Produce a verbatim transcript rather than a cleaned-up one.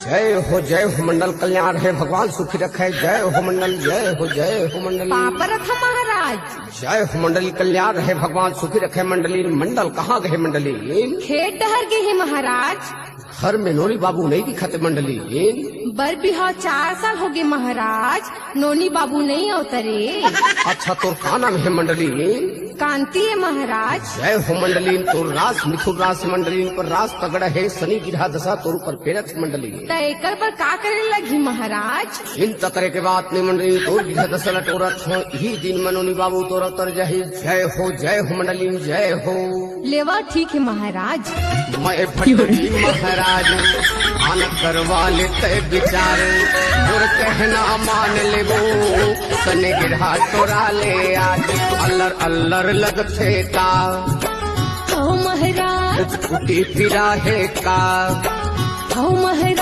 जय हो, जय हो मंडल, कल्याण रहे भगवान सुखी रखे। जय हो मंडल, जय हो, जय हो मंडल। पापरथ महाराज। जय हो मंडल, कल्याण रहे भगवान सुखी रखे मंडली। मंडल कहाँ गए मंडली? खेत डहर गे हे महाराज। घर में नोनी बाबू नहीं दिखते मंडली। बर बिहाव चार साल हो गे महाराज, नोनी बाबू नहीं अवतरे। अच्छा, तोर का नाम हे मंडली? कांति हे महाराज। जय हो मंडलीन, तोर रास मिथुन रास हे मंडलीन, पर रास तगड़ा हे, शनि गिरहा दशा तोर ऊपर पेरत हे मंडलीन। त एकर बर का करे लगही महाराज? चिंता करे के बात नहीं मंडलीन, तोर गिरहा दशा ल टोरत हो, इही दिन म नोनी बाबू तोर अवतर जाही। जय हो, जय हो मंडलीन, जय हो। लेवा ठीक हे महाराज। मैं भटरी महाराज, आन करवा लेते विचार, मोर कहना मान लेबो, शनि गिरहा टोरा ले आज। अल्लर अल्लर लगथे का? हव महाराज। कुटी फिरा हे का? हव महाराज।